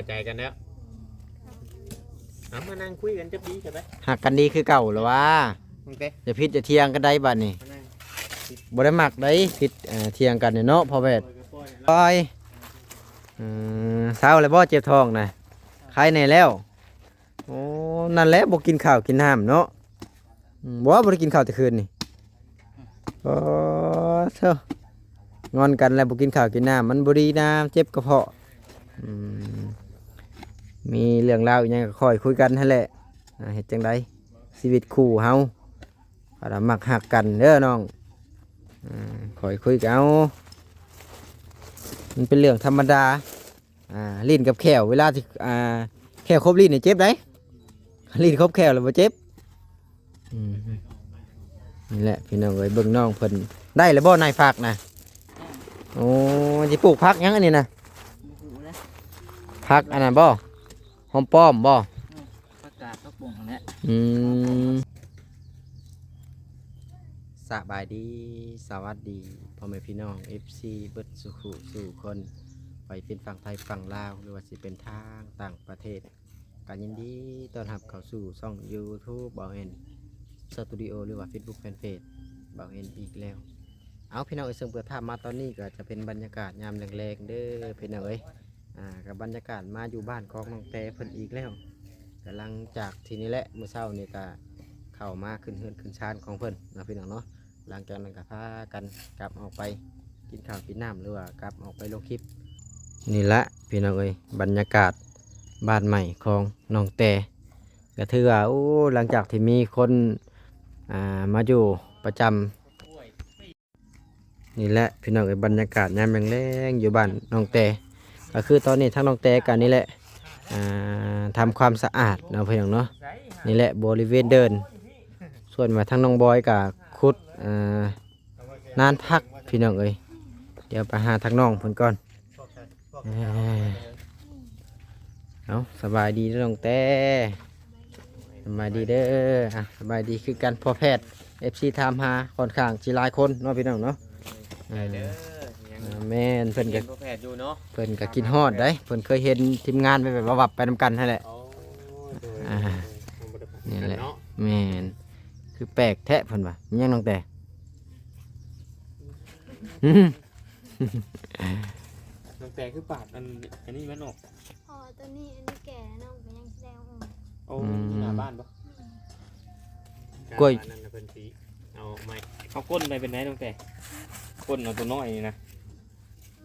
ເຂົ້າໃຈກັນແລ້ວ. ເອົາ ມານັ່ງຄຸຍກັນຈັກປີຊະໄປ. ຮັກກັນດີຄືເກົ່າແລ້ວຫວາ? ຕັ້ງແຕ່ ຢ່າຜິດຢ່າຖຽງກັນໄດ໋ບາດນີ້. ມານັ່ງ ບໍ່ໄດ້ມັກໄດ໋ ຜິດ ເອີ ຖຽງກັນນີ້ເນາະ ພໍ່ແພດ. ໂອ້ຍ ໂອ້ຍ ເອີ ເຊົາແລ້ວບໍ່ເຈັບທ້ອງນະ? ຄາຍແດ່ແລ້ວ. ໂອ້ ນັ້ນແຫຼະ ບໍ່ກິນເຂົ້າກິນນ້ຳເນາະ. ອືມ ບໍ່ ບໍ່ໄດ້ກິນເຂົ້າແຕ່ຄືນນີ້. ໂອ້ ໂທ້ ງອນກັນແລ້ວບໍ່ກິນເຂົ້າກິນນ້ຳ ມັນບໍ່ດີນະ ເຈັບກະເພາະ. ອືມ ມີເລື່ອງລາວອີ່ຫຍັງກໍຄ່ອຍຄຸຍກັນຫັ້ນແຫຼະ. ອ່າ ເຮັດຈັ່ງໃດ ຊີວິດຄູ່ເຮົາ ຖ້າມັກຮັກກັນເດີນ້ອງ. ອ່າ ຄ່ອຍຄຸຍກັນເອົາ ມັນເປັນເລື່ອງທຳມະດາ. ອ່າ ລີ້ນກັບແຂ້ວ ເວລາທີ່ ອ່າ ແຂ້ວຄົບລີ້ນນີ້ເຈັບໃດ໋. ລີ້ນຄົບແຂ້ວແລ້ວບໍ່ເຈັບ. ອືມ ນີ້ແຫຼະພີ່ນ້ອງເອີຍ ເບິ່ງນ້ອງເພິ່ນ ໄດ້ແລ້ວບໍ່ນາຍຜັກນະ? ໂອ້ ຊິປູກຜັກຫຍັງອັນນີ້ນະ? ບໍ່ຮູ້ເດ້. ຜັກອັນນັ້ນບໍ່? ຫອມປ້ອມບໍ່? ເອີ ຜັກກາດ ຜັກບົ້ງຫັ້ນແຫຼະ. ອືມ ສະບາຍດີ ສະຫວັດດີ ພໍ່ແມ່ພີ່ນ້ອງ ເອັຟຊີ ເບິດສູ່ຜູ້ສູ່ຄົນ ໄປເປັນຝັ່ງໄທຝັ່ງລາວ ຫຼືວ່າຊິເປັນທາງຕ່າງປະເທດ ກໍຍິນດີຕ້ອນຮັບເຂົ້າສູ່ຊ່ອງຢູທູບບ່າວແອນສະຕູດິໂອ ຫຼືວ່າເຟສບຸກແຟນເພຈບ່າວແອນອີກແລ້ວ. ເອົາ ພີ່ນ້ອງເອີຍ ເຊິ່ງເປີດພາບມາຕອນນີ້ກໍຈະເປັນບັນຍາກາດຍາມແລງໆເດີພີ່ນ້ອງເອີຍ. ອ່າ ກໍບັນຍາກາດມາຢູ່ບ້ານຂອງນ້ອງແຕເພິ່ນອີກແລ້ວ ກໍຫຼັງຈາກທີ່ນີ້ແຫຼະ ມື້ເຊົ້ານີ້ກໍເຂົ້າມາຂຶ້ນເຮືອນຂຶ້ນຊານຂອງເພິ່ນເນາະ ພີ່ນ້ອງເນາະ. ຫຼັງຈາກນັ້ນກໍພາກັນກັບອອກໄປກິນເຂົ້າກິນນ້ຳ ຫຼືວ່າກັບອອກໄປລົງຄລິບ. ນີ້ລະພີ່ນ້ອງເອີຍ ບັນຍາກາດບ້ານໃໝ່ຂອງນ້ອງແຕ ກໍຖືວ່າ ໂອ້ ຫຼັງຈາກທີ່ມີຄົນ ອ່າ ມາຢູ່ປະຈຳ. ນີ້ແຫຼະພີ່ນ້ອງເອີຍ ບັນຍາກາດຍາມແລງໆຢູ່ບ້ານນ້ອງແຕ ກໍຄືຕອນນີ້ທາງນ້ອງແຕກໍນີ້ແຫຼະ ອ່າ ທຳຄວາມສະອາດເນາະ ພີ່ນ້ອງເນາະ. ນີ້ແຫຼະບໍລິເວນເດີ່ນ ສ່ວນວ່າທາງນ້ອງບອຍກໍຂຸດ ອ່າ ນານຜັກ ພີ່ນ້ອງເອີຍ. ດຽວໄປຫາທາງນ້ອງເພິ່ນກ່ອນ. ເອີ ເອົາ ສະບາຍດີເດີນ້ອງແຕ ສະບາຍດີເດີ. ອ່ະ ສະບາຍດີຄືກັນ ພໍ່ແພດ ເອັຟຊີ ຖາມຫາຂ້ອນຂ້າງຊິຫຼາຍຄົນເນາະ ພີ່ນ້ອງເນາະ. ເອີ ເອີ ແມ່ນ ເພິ່ນກໍ ພໍ່ແພດຢູ່ເນາະ ເພິ່ນກໍຄິດຮອດໄດ໋ ເພິ່ນເຄີຍເຫັນທີມງານແບບວ່າວັບໄປນຳກັນຫັ້ນແຫຼະ. ໂອ້ ໂດຍ ອ່າ ນີ້ແຫຼະ ແມ່ນ ຄືແປກແທ້ເພິ່ນວ່າ. ມີຫຍັງນ້ອງແຕ? ອືມ ນ້ອງແຕຄືປາດອັນ ອັນນີ້ມັນອອກ? ເພາະວ່າຕົວນີ້ອັນນີ້ແກ່ແລ້ວ ນ້ອງກໍຍັງຊິໄດ້ເອົາອອກ. ໂອ້ ອືມ ຢູ່ໜ້າບ້ານບໍ່? ອືມ ກ້ວຍ ອັນນັ້ນນະ ເພິ່ນຊິເອົາໃໝ່. ເອົາກົ້ນໄປເປັນໄດນ້ອງແຕ? ກົ້ນເອົາຕົວນ້ອຍນີ້ນະ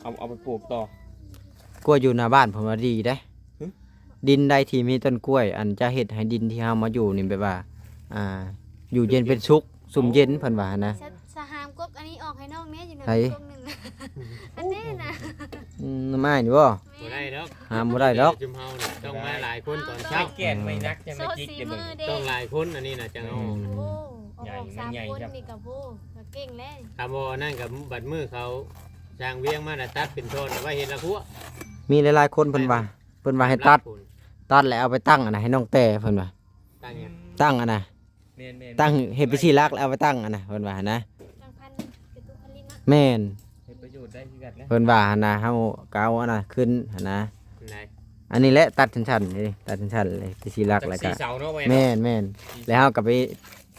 ເອົາ ເອົາໄປປູກຕໍ່. ກ້ວຍຢູ່ໜ້າບ້ານເພິ່ນວ່າດີເດ້. ຫຶ? ດິນໃດທີ່ມີຕົ້ນກ້ວຍ ອັນຈະເຮັດໃຫ້ດິນທີ່ເຮົາມາຢູ່ນີ້ແບບວ່າ ອ່າ ຢູ່ເຢັນເປັນສຸກ ຊຸ່ມເຢັນ ເພິ່ນວ່າຫັ້ນນະ. ສະ ສະຫາມກົກອັນນີ້ອອກໃຫ້ນ້ອງແດ່ ຢູ່ນຳ ໃຜ? ກົກໜຶ່ງ ອັນນີ້ນະ. ອືມ ໜໍ່ໄມ້ນີ້ບໍ່? ບໍ່ໄດ້ດອກ ຫາບໍ່ໄດ້ດອກ ຈຸມເຮົານີ້ຕ້ອງມາຫຼາຍຄົນຕອນເຊົ້າ. ແກງໄມ້ໜັກ ຈະມາຈິກເດ້ເບິ່ງ ຕ້ອງຫຼາຍຄົນ ອັນນີ້ນະຈັ່ງເອົາ. ອືມ ໂອ້ ເອົາອອກສາມຄົນນີ້ກໍ ໂອ້ ກໍເກັ່ງແລ້ວ. ຖ້າບໍ່ອັນນັ້ນກໍບັດມື້ເຂົາຊ່າງວຽງມາລະຕັດເປັນທ່ອນໄວ້ເຮັດລະຄົວ. ມີຫຼາຍໆຄົນເພິ່ນວ່າ ເພິ່ນວ່າໃຫ້ຕັດ ຕັດແລ້ວເອົາໄປຕັ້ງອັນນະ ໃຫ້ນ້ອງແຕເພິ່ນວ່າ. ຕັ້ງຫຍັງ? ຕັ້ງອັນນະ ແມ່ນໆ ຕັ້ງເຮັດເປັນສີຫຼັກແລ້ວເອົາໄປຕັ້ງອັນນະ ເພິ່ນວ່າຫັ້ນນະ. ຕັ້ງພັນ ເປັນຕຸຜະລິດເນາະ. ແມ່ນ ເຮັດປະໂຫຍດໄດ້ຄືກັນນະ ເພິ່ນວ່າຫັ້ນນະ. ເຮົາກໍເອົາອັນນະຂຶ້ນຫັ້ນນະ. ອັນໃດ? ອັນນີ້ແຫຼະ ຕັດສັ້ນໆນີ້ ຕັດສັ້ນໆເລີຍ ເປັນສີຫຼັກ ແລ້ວກໍ ຈັກສີ່ເສົາເນາະ ວ່າແມ່ນ ແມ່ນ ແລ້ວເຮົາກໍໄປ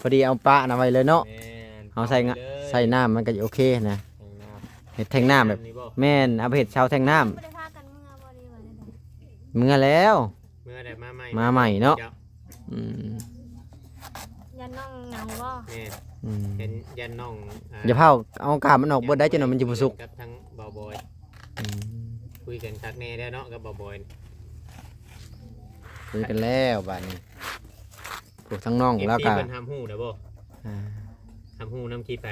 ພໍດີເອົາປະອັນນະໄວ້ເລີຍເນາະ. ແມ່ນ ເຮົາໃສ່ ເອົາໄປເລີຍ ໃສ່ນ້ຳມັນກໍໂອເຄນະ. ແທງນ້ຳ ເຮັດແທງນ້ຳແບບ ແມ່ນ ເອົາໄປເຮັດເສົາແທງນ້ຳ. ບໍ່ໄດ້ພາກັນເມືອບໍ່ ຫຼືວ່າແນວໃດ? ເມືອແລ້ວ ເມືອໄດ້ມາໃໝ່ ມາໃໝ່ເນາະ. ເຈົ້າ ອືມ ຢ້ານນ້ອງເຫງົາບໍ່? ແມ່ນ ອືມ ຢ້ານ ຢ້ານນ້ອງ ອ່າ ຢ່າເຜົາ ເອົາກາບມັນອອກເບິດໄດ໋ ຈັ່ງໜ້ອຍມັນຊິບໍ່ສຸກ. ກັບທາງບ່າວບອຍ ອືມ ຄຸຍກັນຄັກແນ່ແລ້ວເນາະກັບບ່າວບອຍ. ຄຸຍກັນແລ້ວບາດນີ້ ພວກທາງນ້ອງ ເອັຟຊີ ແລ້ວກໍ ເພິ່ນຮັບຮູ້ແລ້ວບໍ່? ອ່າ ຮັບຮູ້ນຳຄລິບໃຜ?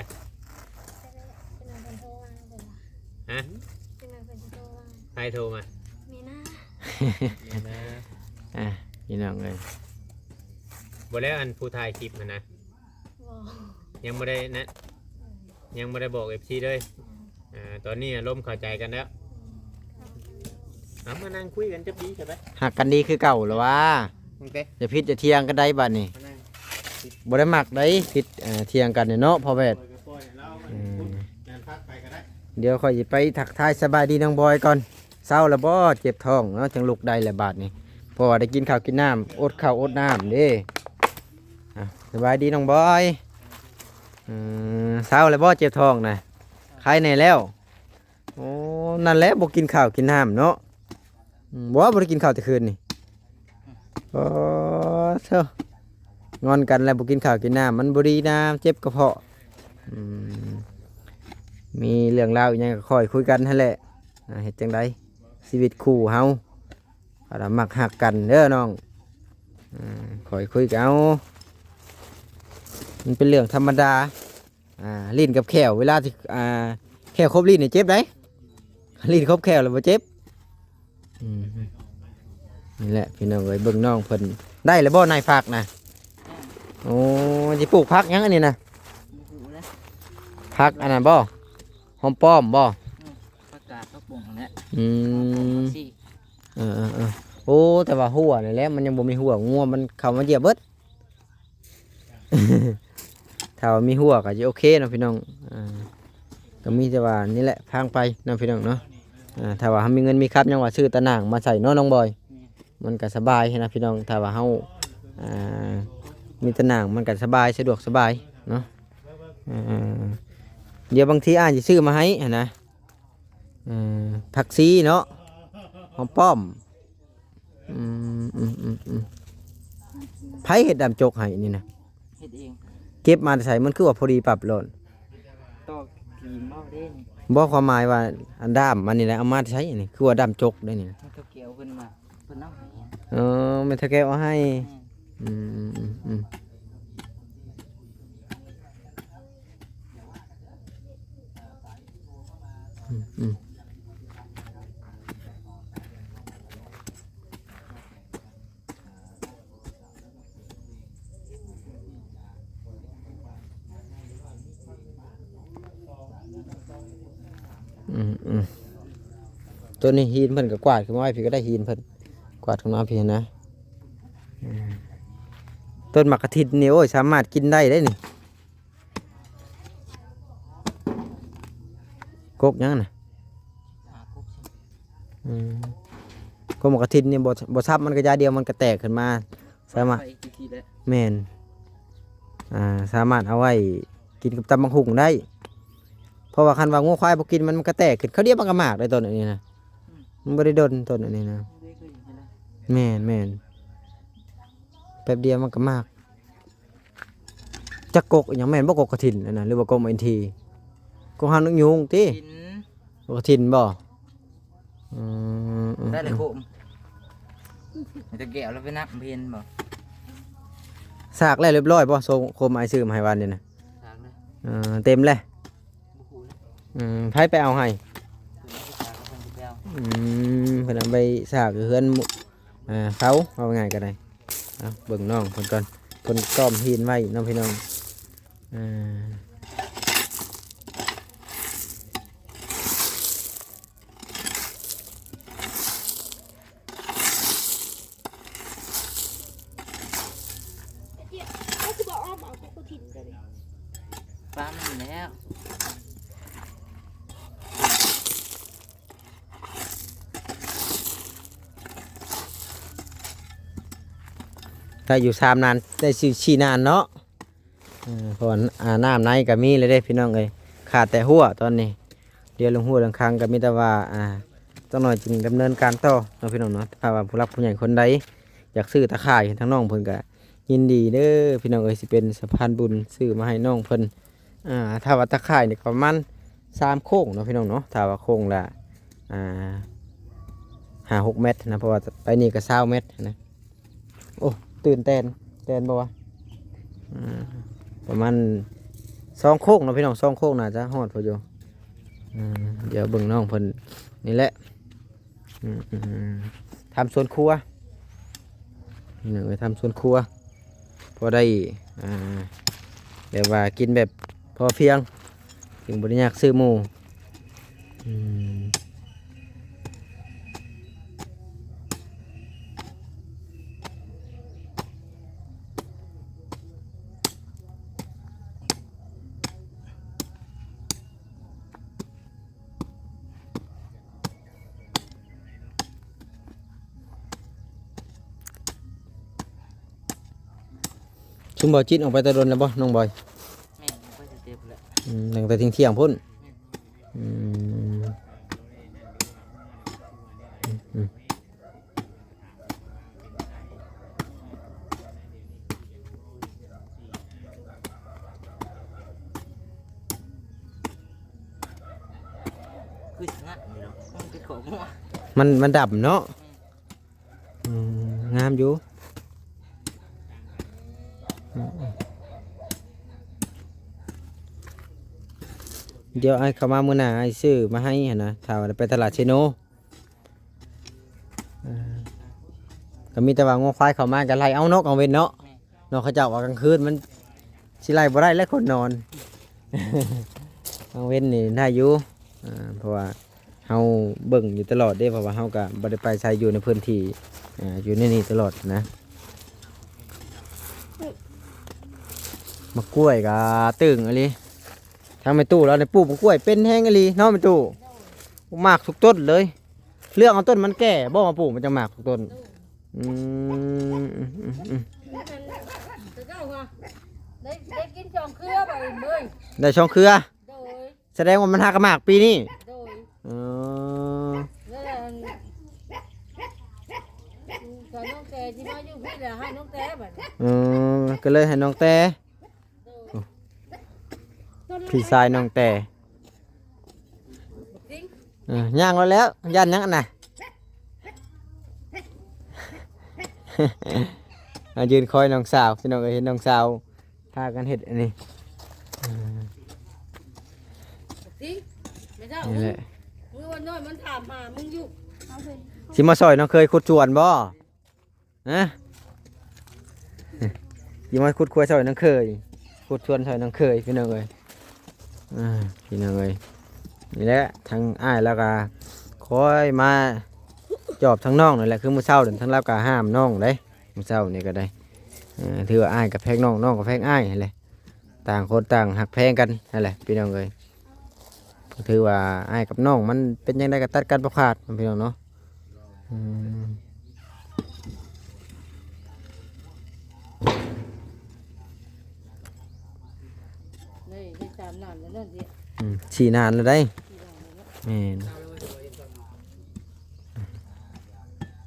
ຮະ? ໃຜໂທມາ? ແມ່ນາ ແມ່ນາ. ອ່າ ພີ່ນ້ອງເອີຍ ບໍ່ແລ້ວ ອັນຜູ້ຖ່າຍຄລິບຫັ້ນນະ ບໍ່ ຍັງບໍ່ໄດ້ນະ ຍັງບໍ່ໄດ້ບອກເອັຟຊີເລີຍ. ອ່າ ຕອນນີ້ອາລົມເຂົ້າໃຈກັນແລ້ວ. ເອົາ ມານັ່ງຄຸຍກັນຈັກປີຊະໄປ. ຮັກກັນດີຄືເກົ່າແລ້ວຫວາ? ຕັ້ງແຕ່ ຢ່າຜິດຢ່າຖຽງກັນໄດ໋ບາດນີ້. ມານັ່ງ ບໍ່ໄດ້ມັກໄດ໋ ຜິດ ເອີ ຖຽງກັນນີ້ເນາະ ພໍ່ແພດ. ໂອ້ຍ ກໍປ່ອຍໃຫ້ລາວ ເອີ ງານພັກໄປກໍໄດ້. ດຽວຂ້ອຍຊິໄປທັກທາຍສະບາຍດີນ້ອງບອຍກ່ອນ. ເຊົາແລ້ວບໍ່ເຈັບທ້ອງເນາະ ຈັ່ງລຸກໄດ້ແລ້ວບາດນີ້ ເພາະວ່າໄດ້ກິນເຂົ້າກິນນ້ຳ ອົດເຂົ້າອົດນ້ຳເດ້. ອ່າ ສະບາຍດີນ້ອງບອຍ. ເອີ ເຊົາແລ້ວບໍ່ເຈັບທ້ອງນະ? ໄຄແດ່ແລ້ວ. ໂອ້ ນັ້ນແຫຼະ ບໍ່ກິນເຂົ້າກິນນ້ຳເນາະ. ອືມ ບໍ່ ບໍ່ໄດ້ກິນເຂົ້າແຕ່ຄືນນີ້. ໂອ້ ໂທ້ ງອນກັນແລ້ວບໍ່ກິນເຂົ້າກິນນ້ຳ ມັນບໍ່ດີນະ ເຈັບກະເພາະ. ອືມ ມີເລື່ອງລາວອີ່ຫຍັງກໍຄ່ອຍຄຸຍກັນຫັ້ນແຫຼະ. ອ່າ ເຮັດຈັ່ງໃດ ຊີວິດຄູ່ເຮົາ ເຮົາລະມັກຮັກກັນເດີນ້ອງ. ອ່າ ຄ່ອຍຄຸຍກັນເອົາ ມັນເປັນເລື່ອງທຳມະດາ. ອ່າ ຫຼິ້ນກັບແຂ້ວ ເວລາທີ່ ອ່າ ແຂ້ວຄົບລີ້ນນີ້ເຈັບໃດ໋ ລີ້ນຄົບແຂ້ວແລ້ວບໍ່ເຈັບ. ອືມ ນີ້ແຫຼະພີ່ນ້ອງເອີຍ ເບິ່ງນ້ອງເພິ່ນ ໄດ້ແລ້ວບໍ່ນາຍຜັກນະ? ໂອ້ ຊິປູກຜັກຫຍັງອັນນີ້ນະ? ບໍ່ຮູ້ເລີຍ ຜັກອັນນັ້ນບໍ່? ຫອມປ້ອມບໍ່? ອືມ ຜັກກາດຜັກບົງຫັ້ນແຫຼະ. ອືມ ຜັກຊີ. ເອີໆໆ ໂອ້ ແຕ່ວ່າຮົ້ວນີ້ແຫຼະ ມັນຍັງບໍ່ມີຮົ້ວ ງົວມັນເຂົ້າມາຢຽບເບິດ. ຖ້າວ່າມີຮົ້ວກໍຊິໂອເຄເນາະພີ່ນ້ອງ. ອ່າ ກໍມີແຕ່ວ່ານີ້ແຫຼະ ພາງໄປເນາະພີ່ນ້ອງເນາະ. ອ່າ ຖ້າວ່າເຮົາມີເງິນມີຄຳ ຍັງວ່າຊື້ຕາໜ່າງມາໃສ່ເນາະນ້ອງບອຍ ແມ່ນ ມັນກໍສະບາຍນະພີ່ນ້ອງ. ຖ້າວ່າເຮົາ ອ່າ ມີຕາໜ່າງ ມັນກໍສະບາຍ ສະດວກສະບາຍເນາະ. ອ່າ ດຽວບາງທີອ້າຍຊິຊື້ມາໃຫ້ຫັ້ນນະ. ເອີ ຜັກຊີເນາະ ຫອມປ້ອມ. ອືມ ອືມ ອືມ ອືມ ໃຜເຮັດດ້າມຈົກໃຫ້ນີ້ນະ? ເຮັດເອງ. ເກັບມາແຕ່ໃສ? ມັນຄືວ່າພໍດີປັບໂລດ. ຕອກຂີມເວົ້າເດ້ນີ້. ບໍ່ ຄວາມໝາຍວ່າອັນດ້າມມັນນີ້ແຫຼະ ເອົາມາແຕ່ໃສນີ້? ຄືວ່າດ້າມຈົກເດ້ນີ້ນະ. ເຖົ້າແກ້ວເພິ່ນວ່າ ເພິ່ນເອົາໃຫ້. ເອີ ແມ່ນເຖົ້າແກ້ວເອົາໃຫ້. ແມ່ນ. ອືມ ອືມ ອືມ ອືມ ອືມ ອືມ ອືມ ອືມ ຕົວນີ້ຫີນເພິ່ນກໍກວາດຂຶ້ນມາໄວ້ພີ້ ກໍໄດ້ຫີນເພິ່ນກວາດຂຶ້ນມາພີ້ນະ. ອືມ ຕົ້ນໝາກກະທິນນີ້ ໂອ້ຍ ສາມາດກິນໄດ້ເດ້ນີ້. ກົກຫຍັງນະ? ອືມ ກົກໝາກກະທິນນີ້ ບໍ່ ບໍ່ສັບມັນກະຢ່າດຽວ ມັນກະແຕກຂຶ້ນມາ ສາມາດ ແມ່ນ ອ່າ ສາມາດເອົາໄວ້ກິນກັບຕຳບັກຫຸ່ງໄດ້ ເພາະວ່າຄັນວ່າງົວຄວາຍບໍ່ກິນ ມັນ ມັນກະແຕກຂຶ້ນ ຄາວດຽວມັນກະໝາກໄດ້ຕົ້ນອັນນີ້ນະ. ອືມ ມັນບໍ່ໄດ້ດົນຕົ້ນອັນນີ້ນະ. ແມ່ນໆ ແປັບດຽວມັນກະໝາກ. ຈັກກົກອີຫຍັງ ແມ່ນບໍ່ ກົກກະຖິນອັນນັ້ນ ຫຼືວ່າກົກເອັນທີ? ກົກຫາງນົກຍູງຕິ? ກະຖິນບໍ່? ອືມ ໄດ້ແລ້ວໂຄມ ແຕ່ແກ້ວລະໄປນັບເຫັນບໍ່? ສາກແລ້ວຮຽບຮ້ອຍບໍ່? ໂຊ ໂຄມອ້າຍຊື້ມາໃຫ້ວານນີ້ນະ. ສາກແລ້ວ. ເອີ ເຕັມແລ້ວ. ບໍ່ຮູ້ເລີຍ. ອືມ ໃຜໄປເອົາໃຫ້? ເພິ່ນເອົາໄປສາກ ເພິ່ນຊິໄປເອົາ. ອືມ ເພິ່ນເອົາໄປສາກຢູ່ເຮືອນ ອ່າ ເຂົາ ເວົ້າງ່າຍກໍໄດ້. ເອົາ ເບິ່ງນ້ອງເພິ່ນກ່ອນ ເພິ່ນກ້ອມຫີນໄວ້ເນາະພີ່ນ້ອງ. ອ່າ ເອົາຄືບໍ່ອ້ອມເອົາກົກກະຖິນຕົວນີ້? ປາມັນແລ້ວ. ໄດ້ຢູ່ສາມນານ ໄດ້ສີ່ ສີ່ນານເນາະ. ເອີ ເພາະວ່າ ອ່າ ນ້ຳໃນກໍມີແລ້ວເດ້ພີ່ນ້ອງເອີຍ ຂາດແຕ່ຮົ້ວຕອນນີ້. ດຽວເລື່ອງຮົ້ວເລື່ອງຄັງກໍມີແຕ່ວ່າ ອ່າ ຈັກໜ້ອຍຈຶ່ງດຳເນີນການຕໍ່ເນາະພີ່ນ້ອງເນາະ. ຖ້າວ່າຜູ້ຫຼັກຜູ້ໃຫຍ່ຄົນໃດຢາກຊື້ຕາຂ່າຍ ທາງນ້ອງເພິ່ນກໍຍິນດີເດີພີ່ນ້ອງເອີຍ ຊິເປັນສະພານບຸນຊື້ມາໃຫ້ນ້ອງເພິ່ນ. ອ່າ ຖ້າວ່າຕາຂ່າຍນີ້ກໍປະມານສາມໂຄ້ງເນາະພີ່ນ້ອງເນາະ. ຖ້າວ່າໂຄ້ງລະ ອ່າ ຫ້າຫົກແມັດນະ ເພາະວ່າໄປນີ້ກໍຊາວແມັດນະ. ໂອ້ ຕື່ນແຕ່ນ ແຕ່ນບໍ່ວະ? ອ່າ ປະມານສອງໂຄ້ງເນາະພີ່ນ້ອງ ສອງໂຄ້ງໜ້າຈະຮອດພໍຢູ່. ອ່າ ດຽວເບິ່ງນ້ອງເພິ່ນນີ້ແຫຼະ. ອືມ ອືມ ອືມ ທຳສວນຄົວ ພີ່ນ້ອງເອີຍ ທຳສວນຄົວ ພໍໄດ້ ອ່າ ແບບວ່າກິນແບບພໍພຽງ ຈຶ່ງບໍ່ໄດ້ຍາກຊື້ໝູ່. ອືມ. ເ ຄຸນບໍ່ຈິດອອກໄປແຕ່ດົນແລ້ວບໍ່ ນ້ອງບອຍ? ແມ່ນ ໄປແຕ່ເຕັບແລ້ວ. ອືມ ຕັ້ງແຕ່ທ່ຽງໆພຸ້ນ. ແມ່ນ. ອືມ ອືມ ຄືຊິງາມຢູ່ດອກ ມັນເປັນຂອງຫົວ ມັນ ມັນດຳເນາະ. ແມ່ນ. ອືມ ງາມຢູ່. ອືມ ດຽວອ້າຍເຂົ້າມາມື້ໜ້າ ອ້າຍຊື້ມາໃຫ້ຫັ້ນນະ ຖ້າວ່າໄດ້ໄປຕະຫຼາດເຊໂນ. ເອີ ກໍມີແຕ່ວ່າງົວຄວາຍເຂົ້າມາກໍໄລ່ເອົາເນາະ ກາງເວັນເນາະ. ແມ່ນ. ເນາະ ເຂົາເຈົ້າວ່າກາງຄືນມັນຊິໄລ່ບໍ່ໄດ້ແຫຼະ ຄົນນອນ. ກາງເວັນນີ້ໄດ້ຢູ່ ເອີ ເພາະວ່າເຮົາເບິ່ງຢູ່ຕະຫຼອດເດ້ ເພາະວ່າເຮົາກໍບໍ່ໄດ້ໄປໃສ ຢູ່ໃນພື້ນທີ່ ເອີ ຢູ່ໃນນີ້ຕະຫຼອດນະ. ໝາກກ້ວຍກໍຕຶງອີ່ຫຼີ. ທາງແມ່ຕູ້ລາວນີ້ປູກໝາກກ້ວຍເປັນແຮງອີ່ຫຼີເນາະແມ່ຕູ້. ໝາກທຸກຕົ້ນເລີຍ. ເລືອກເອົາຕົ້ນມັນແກ່ບໍ່ມາປູກ ມັນຈັ່ງໝາກທຸກຕົ້ນ. ອືມ ອືມ ອືມ ອືມ ໄດ້ ໄດ້ກິນສອງເຄືອບາດນີ້ເອີຍ ໄດ້ສອງເຄືອ. ໂດຍ. ສະແດງວ່າມັນຫາກະໝາກປີນີ້. ໂດຍ. ເອີ ແລ້ວອັນ ກໍນ້ອງແຕທີ່ມາຢູ່ພີ້ແລ້ວ ໃຫ້ນ້ອງແຕບາດນີ້. ເອີ ກໍເລີຍໃຫ້ນ້ອງແຕ. ໂດຍ. ໂອ້ ພີ່ຊາຍນ້ອງແຕ. ເອີ ຍ່າງມາແລ້ວ ຢ້ານຫຍັງອັນນະ? ມາຢືນຄອຍນ້ອງສາວ ພີ່ນ້ອງເອີຍ ເຫັນນ້ອງສາວພາກັນເຮັດອັນນີ້. ເອີ ຕິງ ແມ່ເຖົ້າ ນີ້ແຫຼະ ມື້ວັນນ້ອຍມັນຖາມຫາມຶງຢູ່. ຊິມາຊ່ອຍນ້ອງເຂີຍຂຸດສວນບໍ່? ຮະ ຊິມາຂຸດຄວາຍຊ່ອຍນ້ອງເຂີຍ ຂຸດສວນຊ່ອຍນ້ອງເຂີຍ ພີ່ນ້ອງເອີຍ. ອ່າ ພີ່ນ້ອງເອີຍ ນີ້ແຫຼະ ທາງອ້າຍລາວກໍຄອຍມາຈອບທາງນ້ອງນັ້ນແຫຼະ. ຄືມື້ເຊົ້ານັ້ນ ທາງລາວກໍຫ້າມນ້ອງເດ້ ມື້ເຊົ້ານີ້ກໍໄດ້. ເອີ ຖືວ່າອ້າຍກໍແພງນ້ອງ ນ້ອງກໍແພງອ້າຍຫັ້ນແຫຼະ. ຕ່າງຄົນຕ່າງຮັກແພງກັນຫັ້ນແຫຼະ ພີ່ນ້ອງເອີຍ. ຖືວ່າອ້າຍກັບນ້ອງມັນເປັນຈັ່ງໃດກໍຕັດກັນບໍ່ຂາດ ພີ່ນ້ອງເນາະ. ອືມ ໄດ້ ໄດ້ສາມນານແລ້ວເນາະ. ອືມ ສີ່ນານແລ້ວໄດ໋. ສີ່ນານແລ້ວເນາະ. ແມ່ນ.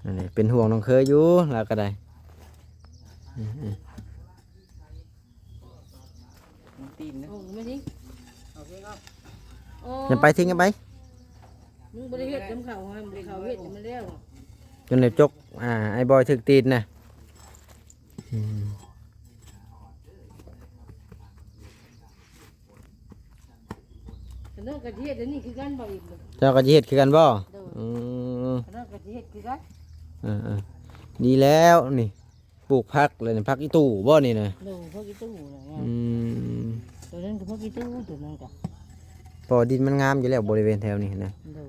ອັນນີ້ເປັນຫ່ວງນ້ອງເຂີຍຢູ່ ລາວກໍໄດ້. ອືມ ອືມ. ມັນຕີນນະ ໂອ້ ມານີ້ ເອົາເພງເອົາ. ອໍ ຢ່າໄປ ຖິ້ມ ຢ່າໄປ. ມຶງບໍ່ໄດ້ເຮັດນຳເຂົາ ເຂົາເຮັດໃຫ້ມັນແລ້ວ ຈົນໄດ້ຈົກ ອ້າຍບອຍຖືກຕີນນະ. ອືມ ຂະນ້ອຍກໍຊິເຮັດອັນນີ້ຄືກັນບໍ່ອີກ. ເຈົ້າກໍຊິເຮັດຄືກັນບໍ່? ໂດຍ. ອືມ ຂະນ້ອຍກໍຊິເຮັດຄືກັນ. ເອີໆ ດີແລ້ວນີ້. ປູກຜັກແລ້ວນີ້ ຜັກອີ່ຕູ່ບໍ່ນີ້ນະ? ໂດຍ ຜັກອີ່ຕູ່ນະ. ອືມ ໂຕນັ້ນກໍຜັກອີ່ຕູ່ ໂຕນັ້ນກໍ ເພາະວ່າດິນມັນງາມຢູ່ແລ້ວ ບໍລິເວນແຖວນີ້ນະ. ໂດຍ.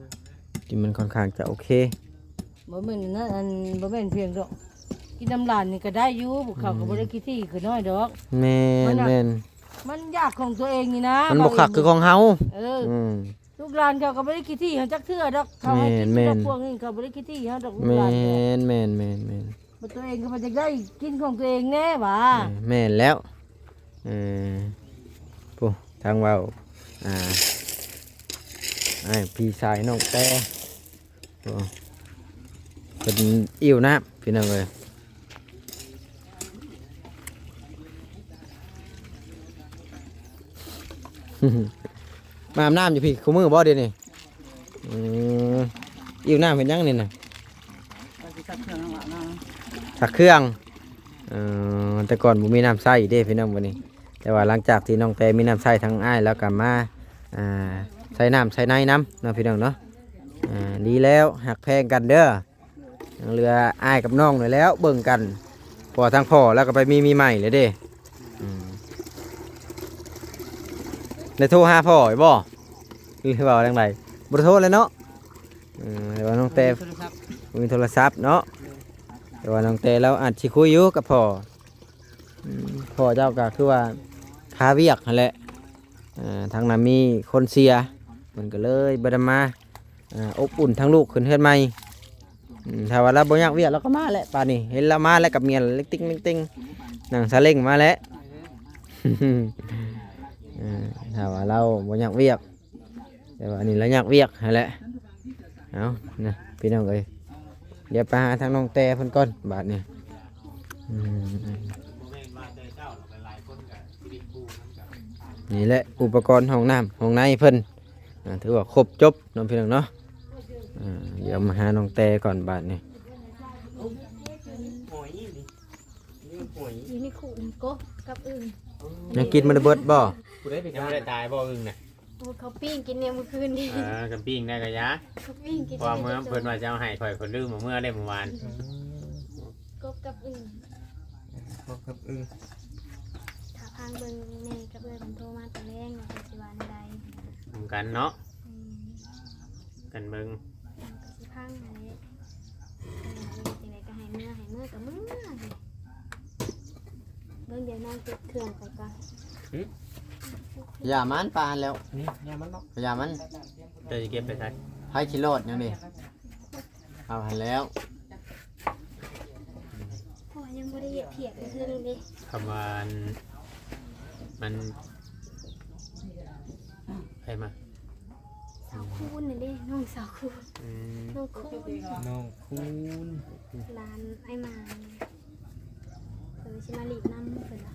ດິນມັນຄ່ອນຂ້າງຈະໂອເຄ. ບໍ່ແມ່ນນະ ອັນ ບໍ່ແມ່ນພຽງດອກ ກິນນຳຫຼານນີ້ກໍໄດ້ຢູ່ ພວກເຂົາກໍ ອືມ ບໍ່ໄດ້ຂີ້ຖີ່ຂະນ້ອຍດອກ. ແມ່ນ ມັນນະ ແມ່ນ ມັນຢາກຂອງຕົວເອງນີ້ນະ ມັນບໍ່ຄັກຄືຂອງເຮົາ. ເອີ ອືມ. ລູກຫຼານເຂົາກໍບໍ່ໄດ້ຂີ້ຖີ່ເຮົາຈັກເທື່ອດອກ ເຂົາໃຫ້ກິນ ແມ່ນໆ ດອກ ພວກນີ້ເຂົາບໍ່ໄດ້ຂີ້ຖີ່ເຮົາດອກ ລູກຫຼານ. ແມ່ນໆໆໆ. ບໍ່ ຕົວເອງກໍບໍ່ຢາກໄດ້ກິນຂອງຕົວເອງແດ່ຫວາ. ເອີ ແມ່ນແລ້ວ. ເອີ ຜູ້ທາງເວົ້າ ອ່າ ອ້າຍ ພີ່ຊາຍນ້ອງແຕ່ ໂອ້ ເພິ່ນຫິວນ້ຳ ພີ່ນ້ອງເອີຍ. ມາອາບນ້ຳຢູ່ພີ້ຄູ່ມື້ບໍ່ດຽວນີ້? ອືມ ຫິວນ້ຳເຮັດຫຍັງນີ້ນະ? ວ່າຊິຊັກເຄື່ອງ ອາບນ້ຳ ຊັກເຄື່ອງ. ເອີ ແຕ່ກ່ອນບໍ່ມີນ້ຳໃຊ້ເດ້ພີ່ນ້ອງ ບັດນີ້ ແຕ່ວ່າຫຼັງຈາກທີ່ນ້ອງແຕມີນ້ຳໃຊ້ ທາງອ້າຍລາວກໍມາ ອ່າ ໃສ່ນ້ຳໃສ່ໃນນຳເນາະ ພີ່ນ້ອງເນາະ. ອ່າ ດີແລ້ວ ຮັກແພງກັນເດີ. ຍັງເຫຼືອອ້າຍກັບນ້ອງນີ້ແຫຼ້ວເບິ່ງກັນ ເພາະວ່າທາງພໍ່ລາວກໍໄປມີເມຍໃໝ່ແລ້ວເດ້. ອືມ ໄດ້ໂທຫາພໍ່ຢູ່ບໍ່ ຫຼືວ່າຈັ່ງໃດ? ບໍ່ໄດ້ໂທແລ້ວເນາະ. ເອີ ແຕ່ວ່ານ້ອງແຕ່ ບໍ່ມີໂທລະສັບເນາະ ແຕ່ວ່ານ້ອງແຕ່ລາວອາດຊິຄຸຍຢູ່ກັບພໍ່. ອືມ ພໍ່ເຈົ້າກໍຄືວ່າຄາວຽກຫັ້ນແຫຼະ. ເອີ ທາງນັ້ນມີຄົນເສຍ ເພິ່ນກໍເລີຍບໍ່ໄດ້ມາ ເອີ ອົບອຸ່ນທາງລູກຂຶ້ນເຮືອນໃໝ່. ອືມ ຖ້າວ່າລາວບໍ່ຢາກວຽກລາວກໍມາແຫຼະ ປານນີ້ເຫັນລາວມາແລ້ວກັບເມຍເລັກຕິ່ງເລັກຕິ່ງ ນັ່ງຊາເລັງມາແຫຼະ. ເອີ ຖ້າວ່າລາວບໍ່ຢາກວຽກ ແຕ່ວ່າອັນນີ້ລາວຢາກວຽກຫັ້ນແຫຼະ. ເອົານະ ພີ່ນ້ອງເອີຍ ດຽວໄປຫາທາງນ້ອງແຕ່ເພິ່ນກ່ອນບາດນີ້. ອືມ ນີ້ແຫຼະອຸປະກອນຫ້ອງນ້ຳຫ້ອງໃນເພິ່ນ ອ່າ ຖືວ່າຄົບຈົບເນາະ ພີ່ນ້ອງເນາະ. ອ່າ ດຽວມາຫານ້ອງແຕ່ກ່ອນບາດນີ້. ຢູ່ໃນຄຸກນີ້ ກົບກັບອຶ່ງ. ຍັງກິນບໍ່ໄດ້ເບິດບໍ່? ຜູ້ໃດໄປ ຍັງບໍ່ໄດ້ຕາຍບໍ່ອຶ່ງນະ? ໂອ້ ເຂົາປີ້ງກິນແນວມື້ຄືນນີ້. ເອີ ກະປີ້ງໄດ້ກະຢາ ເຂົາປີ້ງກິນ ເພາະວ່າເມື່ອເພິ່ນວ່າຈະເອົາໃຫ້ຂ້ອຍ ຂ້ອຍລືມເອົາເມືອເດ້ມື້ວານ. ອືມ ກົບກັບອຶ່ງ ກົບກັບອຶ່ງ. ຖ້າຟັງເບິ່ງແມ່ກັບເອື້ອຍເພິ່ນໂທມາຕອນແລງວ່າເພິ່ນຊິວ່າແນວໃດ. ນຳກັນເນາະ. ອືມ ກັນເບິ່ງ ເຮົາກໍຊິພັງຫັ້ນແຫຼະ. ເອີ ເຮັດຈັ່ງໃດກໍໃຫ້ເມືອ ໃຫ້ເມືອກໍເມືອ. ເບິ່ງ ດຽວນ້ອງເກັບເຄື່ອງໄປກ່ອນ. ຫຶ? ຢ່າມັນປາຫັ້ນແລ້ວ. ນີ້ ຢ່າມັນເນາະ ຢ່າມັນ. ເຈົ້າຊິເກັບໄປໃສ? ໃຜຊິລອດຫຍັງນີ້? ເອົາຫັ້ນແລ້ວ. ເພາະວ່າຍັງບໍ່ໄດ້ເຮັດພຽກຢູ່ເທິງເດ້. ຄຳວ່າອັນ ມັນ ໃຜມາ? ສາວຄູນນີ້ເດ້ ນ້ອງສາວຄູນ. ອືມ ນ້ອງຄູນ ນ້ອງຄູນ ຫຼານອ້າຍໝາງ. ເພິ່ນຊິມາຫຼິ້ນນຳເພິ່ນວ່າ.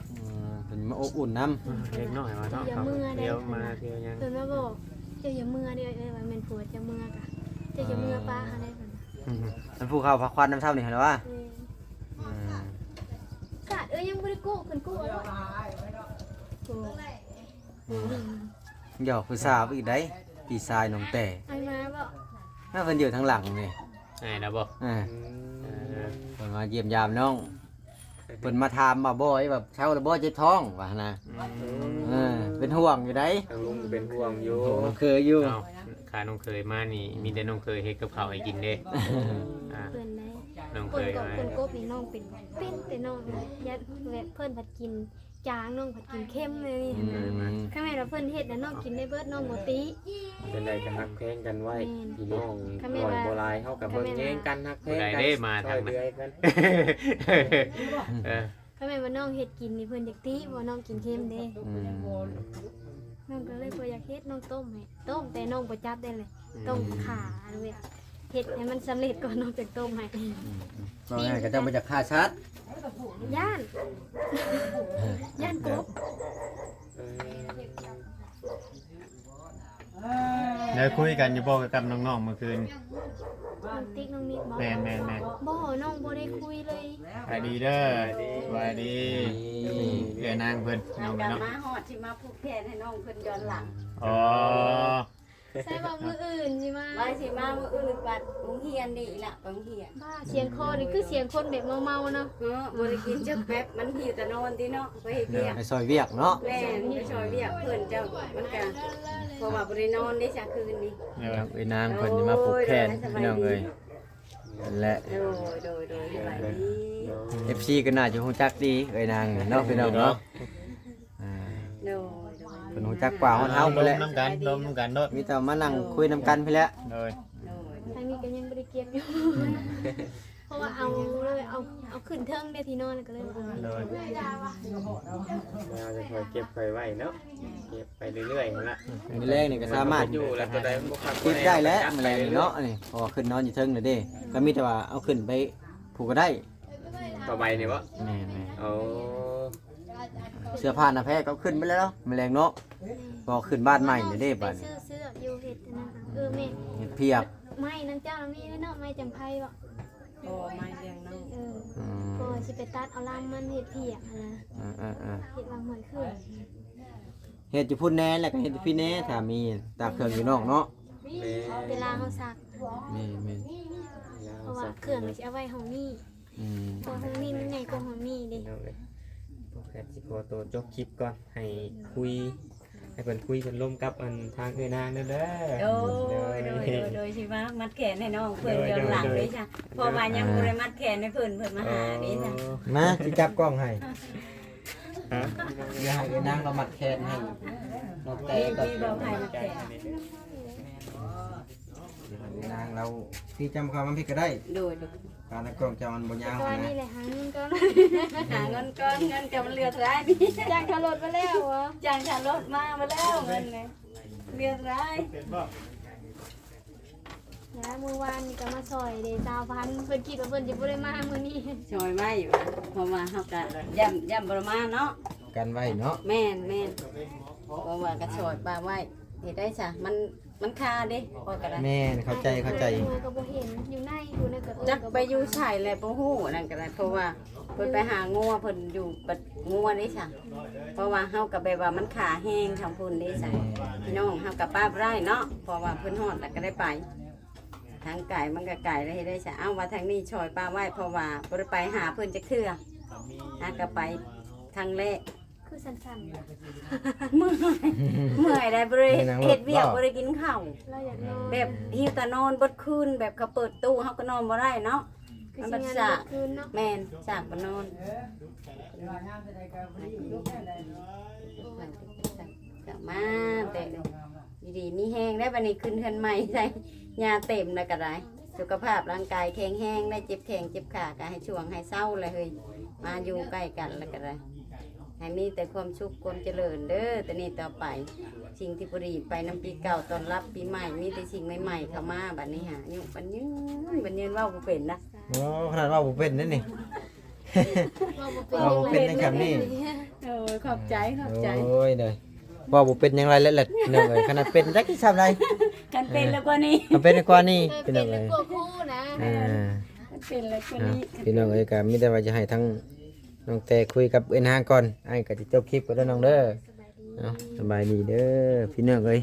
ເອີ ເພິ່ນມາອົບອຸ່ນນຳ. ເດັກນ້ອຍວ່າເນາະ ດຽວມາ ດຽວມາ ດຽວຫຍັງ. ເພິ່ນມາບອກ ເຈົ້າຢ່າເມືອເດີ ເອີຍ ວ່າແມ່ນຜົວເຈົ້າເມືອກະ ເຈົ້າຢ່າເມືອ ເອີ ປ້າເຮົາໄດ້ເພິ່ນວ່າ. ອືມ ມັນຜູ້ເຂົາພາຄວັນນຳເຊົ້ານີ້ຫັ້ນລະວ່າ. ແມ່ນ. ອືມ ສາດເອີຍ ຍັງບໍ່ໄດ້ກູ້ ເພິ່ນກູ້ເອົາໂລດ. ໂອ້ ອືມ ຫຍອກຜູ້ສາວອີກໄດ໋ ພີ່ຊາຍນ້ອງແຕ່. ອ້າຍມາບໍ່? ເພິ່ນຢູ່ທາງຫຼັງນີ້. ອ້າຍນະບໍ່? ເອີ ເອີ ເພິ່ນມາຢ້ຽມຢາມນ້ອງ. ເພິ່ນມາຖາມວ່າ ບໍ່ ແບບເຊົາແລ້ວບໍ່ ເຈັບທ້ອງວ່າຫັ້ນນະ. ອືມ ເອີ ເປັນຫ່ວງຢູ່ໃດ໋ ທາງລຸງເປັນຫ່ວງຢູ່ ເປັນຫ່ວງນ້ອງເຂີຍຢູ່. ເອົ້າ ຂ້ານ້ອງເຂີຍມານີ້ ອືມ ມີແຕ່ນ້ອງເຂີຍເຮັດກັບເຂົ້າໃຫ້ກິນເດ້. ອ່າ ເພິ່ນໄດ້ ນ້ອງເຂີຍ ຄົນກໍ ຄົນກົບນີ້ນ້ອງເປັນ ເປັນແຕ່ນ້ອງ ຢ້ານແບບເພິ່ນພັດກິນ ຈາງ ນ້ອງພັດກິນເຄັມເລີຍນີ້. ອືມ ຄັນແມ່ນວ່າເພິ່ນເຮັດນະ ນ້ອງກິນໄດ້ເບິດ ນ້ອງບໍ່ຕິ. ເປັນໃດກໍຮັກແພງກັນໄວ້ ແມ່ນ ພີ່ນ້ອງ ຄັນແມ່ນວ່າ ນ້ອຍບໍ່ຫຼາຍ ເຮົາກໍເບິ່ງແຍງກັນ ຮັກແພງກັນ ຜູ້ໃດເດ້ມາທາງນັ້ນ ຊ່ອຍເຫຼືອກັນ. ເອີ ຄັນແມ່ນວ່ານ້ອງເຮັດກິນນີ້ ເພິ່ນຢາກຕິ ວ່ານ້ອງກິນເຄັມເດ້. ອືມ ນ້ອງກໍເລີຍບໍ່ຢາກເຮັດ ນ້ອງຕົ້ມໃຫ້ ຕົ້ມ ແຕ່ນ້ອງບໍ່ຈັບໄດ້ເລີຍ. ອືມ ຕ້ອງຖ້າອັນແບບ ເຮັດໃຫ້ມັນສຳເລັດກ່ອນ ນ້ອງຈຶ່ງຕົ້ມໃຫ້. ອືມ ເວົ້າງ່າຍໆ ເຂົາເຈົ້າບໍ່ຢາກຂ້າສັດ ຢ້ານ ຢ້ານກົບ. ເອີ ໄດ້ຄຸຍກັນຢູ່ບໍ່ກັບນ້ອງໆມື້ຄືນ? ນ້ອງຕິກ ນ້ອງນິກບໍ່? ແມ່ນໆໆ ບໍ່ ນ້ອງບໍ່ໄດ້ຄຸຍເລີຍ. ສະບາຍດີເດີ ສະບາຍດີ. ນີ້ເອື້ອຍນາງເພິ່ນ ນ້ອງເນາະ ມາຮອດຊິມາຜູກແຂນໃຫ້ນ້ອງເພິ່ນຍ້ອນຫຼັງ. ອໍ ໃຊ່ວ່າມື້ອື່ນຊິມາ ວ່າຊິມາມື້ອື່ນ ບັດໂຮງຮຽນນີ້ລະ ໄປໂຮງຮຽນ. ບ້າ ສຽງຄໍນີ້ຄືສຽງຄົນແບບເມົາໆເນາະ. ເອີ ບໍ່ໄດ້ກິນຈັກແປັບ ມັນຫິວແຕ່ນອນຕິເນາະ ໄປເຮັດວຽກ ໄປຊ່ອຍວຽກເນາະ. ແມ່ນ ໄປຊ່ອຍວຽກເພິ່ນເຈົ້າ ມັນກະ ເພາະວ່າບໍ່ໄດ້ນອນເດ້ຊະຄືນນີ້. ເອີ ເອື້ອຍນາງເພິ່ນມາຜູກແຂນ ໂອ້ຍ ພີ່ນ້ອງເອີຍ. ແລະ ໂດຍ ໂດຍ ໂດຍ ສະບາຍດີ. ເອັຟຊີກໍໜ້າຈະຮູ້ຈັກດີເອື້ອຍນາງເນາະ ພີ່ນ້ອງເນາະ. ອ່າ ໂດຍ ໂດຍ ເພິ່ນຮູ້ຈັກກວ່າຮອດເຮົາພຸ້ນແຫຼະ. ລົມນຳກັນ ລົມນຳກັນໂລດ ມີແຕ່ມານັ່ງຄຸຍນຳກັນພີ້ແຫຼະ. ໂດຍ ໂດຍ ທາງນີ້ກໍຍັງບໍ່ໄດ້ເກັບຢູ່ ເພາະວ່າເອົາ ເອົາ ເອົາຂຶ້ນເທິງເດ້ທີ່ນອນ ກໍເລີຍບໍ່ເອົາ. ໂດຍ ແລ້ວຈະຄ່ອຍເກັບຄ່ອຍໄວ້ເນາະ ເກັບໄປເລື້ອຍໆຫັ້ນລະ. ມື້ແລງນີ້ກໍສາມາດຢູ່ແລ້ວ ໂຕໃດມັນບໍ່ຄັກ ເກັບໄດ້ແຫຼະ ມື້ແລງນີ້ເນາະ. ນີ້ ເພາະວ່າຂຶ້ນນອນຢູ່ເທິງແລ້ວເດ້ ກໍມີແຕ່ວ່າເອົາຂຶ້ນໄປ ຜູ້ກໍໄດ້ ຜ້າໃບນີ້ບໍ່? ແມ່ນໆ ໂອ້ ເສື້ອຜ້າໜ້າແພກໍເອົາຂຶ້ນໄປແລ້ວເນາະ ມື້ແລງເນາະ. ແມ່ນ ກໍຂຶ້ນບ້ານໃໝ່ແລ້ວເດ້ບາດນີ້. ຊື້ ຊື້ຢູ່ເຮັດອັນນັ້ນ ເອີ ແມ່ນ ເຮັດພຽກ ໄມ້ນຳເຈົ້າມີເນາະ ໄມ້ຈຳໄພບໍ່? ບໍ່ ໄມ້ລ້ຽງນ້ອງ. ເອີ ອືມ ກໍຊິໄປຕັດເອົາລຳມັນເຮັດພຽກຫັ້ນນະ. ເອີໆໆ ເຮັດວາງຫ້ວຍຂຶ້ນ ເຮັດຢູ່ພຸ້ນແດ່ ແລ້ວກໍເຮັດຢູ່ພີ້ແດ່ ຖ້າມີຕາກເຄື່ອງຢູ່ນອກເນາະ. ແມ່ນ ເວລາເຮົາຊັກ. ແມ່ນໆ ເພາະວ່າເຄື່ອງຊິເອົາໄວ້ຫ້ອງນີ້. ອືມ ເພາະຫ້ອງນີ້ມັນໃຫຍ່ກວ່າຫ້ອງນີ້ເດ້. ພີ່ນ້ອງເອີຍ ພວກແພດຊິຂໍໂຕຈົບຄລິບກ່ອນ ໃຫ້ຄຸຍ ໃຫ້ເພິ່ນຄຸຍເພິ່ນລົມກັບອັນທາງເອື້ອຍນາງເດີ. ໂດຍ ໂດຍ ໂດຍ ໂດຍ ຊິມາມັດແຂນໃຫ້ນ້ອງເພິ່ນ ໂດຍ ຍ້ອນຫຼັງເດ້ຊະ ໂດຍ ເພາະວ່າຍັງບໍ່ໄດ້ມັດແຂນໃຫ້ເພິ່ນ ເພິ່ນມາຫາເດ້ຊະ. ໂອ້ ມາ ຊິຈັບກ້ອງໃຫ້. ຮະ? ດຽວໃຫ້ເອື້ອຍນາງລາວມັດແຂນໃຫ້ນ້ອງແຕ່ກ່ອນ. ມີ ມີບໍ່ໃຜມັດແຂນ? ດຽວໃຫ້ເອື້ອຍນາງລາວ ພີ່ຈຳເຂົ້າມາພີ້ກໍໄດ້. ໂດຍ ໂດຍ. ການໃນກ້ອງເຈົ້າມັນບໍ່ຍາວ ແຕ່ວ່າ ຫັ້ນນະ ນີ້ແຫຼະຫາເງິນກ່ອນ ຫາເງິນກ່ອນ ເງິນກໍມັນເຫຼືອເທົ່າໃດນີ້ ຈ້າງຄ່າລົດມາແລ້ວຫວາ? ຈ້າງຄ່າລົດມາ ມາແລ້ວເງິນນີ້ ເຫຼືອເທົ່າໃດ? ເປັນບໍ່? ຍາ ມື້ວານນີ້ກໍມາຊ່ອຍເດ້ຊາວພັນ ເພິ່ນຄິດວ່າເພິ່ນຈະບໍ່ໄດ້ມາມື້ນີ້ ຊ່ອຍໄວ້ຫວາ? ເພາະວ່າເຮົາກໍຢ້ານ ຢ້ານບໍ່ໄດ້ມາເນາະ ກັນໄວ້ເນາະ ແມ່ນໆ ເພາະວ່າກໍຊ່ອຍປ້າໄວ້ ເຮັດໄດ້ຊະ ມັນ ມັນຄາເດ້ ຂ້ອຍກໍໄດ້ ແມ່ນ ເຂົ້າໃຈ ເຂົ້າໃຈ ເມື່ອກໍບໍ່ເຫັນ ຢູ່ໃນ ຢູ່ໃນກໍ ຈັກໄປຢູ່ໃສແຫຼະ ບໍ່ຮູ້ ອັນນັ້ນກໍໄດ້ ເພາະວ່າເພິ່ນໄປຫາງົວ ເພິ່ນຢູ່ບັດງົວເດ້ຊະ ເພາະວ່າເຮົາກໍແບບວ່າມັນຄາແຮງທາງພຸ້ນເດ້ຊະ ແມ່ນ ພີ່ນ້ອງເຮົາກໍປ້າບໍ່ໄດ້ເນາະ ເພາະວ່າເພິ່ນຮອດແລ້ວກໍໄດ້ໄປ ທາງໄກມັນກໍໄກແລ້ວ ເຮັດໄດ້ຊະ ເອົາ ວ່າທາງນີ້ຊ່ອຍປ້າໄວ້ ເພາະວ່າບໍ່ໄດ້ໄປຫາເພິ່ນຈັກເທື່ອ ຫາກໍໄປຄັ້ງແລກ ຄືສັ້ນໆ ເມື່ອຍ ເມື່ອຍໄດ໋ ບໍ່ໄດ້ເຮັດວຽກ ບໍ່ໄດ້ກິນເຂົ້າ ລາວຢາກນອນ ແບບຫິວຕານອນເບິດຄືນ ແບບເຂົາເປີດຕູ້ເຮົາກໍນອນບໍ່ໄດ້ເນາະ ມັນບັດຊາກ ຄືຊິງານເບິດຄືນເນາະ ແມ່ນ ຊາກບໍ່ນອນ ເຂົ້າມາແຕ່ ຢູ່ດີມີແຮງໄດ໋ ບັດນີ້ຂຶ້ນເຮືອນໃໝ່ໃສ່ຫຍ້າເຕັມແລ້ວກໍໄດ້ ສຸຂະພາບຮ່າງກາຍແຂງແຮງໄດ້ ເຈັບແຂ້ງເຈັບຂາກໍໃຫ້ຊ່ວງໃຫ້ເຊົາແຫຼະເຮີ້ຍ ມາຢູ່ໃກ້ກັນແລ້ວກໍໄດ້ ໃຫ້ມີແຕ່ຄວາມສຸກຄວາມຈະເລີນເດີ ແຕ່ນີ້ຕໍ່ໄປ ສິ່ງທີ່ບໍ່ດີໄປນຳປີເກົ່າ ຕ້ອນຮັບປີໃໝ່ ມີແຕ່ສິ່ງໃໝ່ໆເຂົ້າມາ ບັດນີ້ຫາ ອາຍຸໝັ້ນຍືນ ໝັ້ນຍືນ ເວົ້າບໍ່ເປັນນະ ໂອ້ ຂະໜາດເວົ້າບໍ່ເປັນເດ້ນີ້ ເວົ້າບໍ່ເປັນ ເວົ້າບໍ່ເປັນໃນຄຳນີ້ ໂອ້ຍ ຂອບໃຈ ຂອບໃຈ ໂອ້ຍ ເດີ ເວົ້າບໍ່ເປັນຫຍັງຫຼາຍແຫຼະ ພີ່ນ້ອງເອີຍ ຂະໜາດເປັນຈັກຊິຊ່ຳໃດ ຄັນເປັນແລ້ວກວ່ານີ້ ຄັນເປັນກວ່ານີ້ ເອີ ພີ່ນ້ອງເອີຍ ເປັນແລ້ວກວ່າຄູນະ ອ່າ ຄັນເປັນແລ້ວກວ່ານີ້ ອ່າ ພີ່ນ້ອງເອີຍ ກໍມີແຕ່ວ່າຈະໃຫ້ທັງນ້ອງແຕ່ຄຸຍກັບເອື້ອຍນາງກ່ອນ ອ້າຍກໍຈະຈົບຄລິບກ່ອນເດີນ້ອງເດີ ເອົາ ສະບາຍດີເດີພີ່ນ້ອງເອີຍ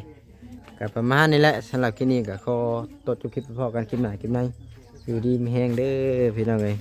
ກໍປະມານນີ້ແຫຼະ ສຳລັບຄລິບນີ້ກໍຂໍຕົດຈົບຄລິບ ໄປພໍ້ກັນຄລິບໜ້າຄລິບໃນ ຢູ່ດີມີແຮງເດີພີ່ນ້ອງເອີຍ.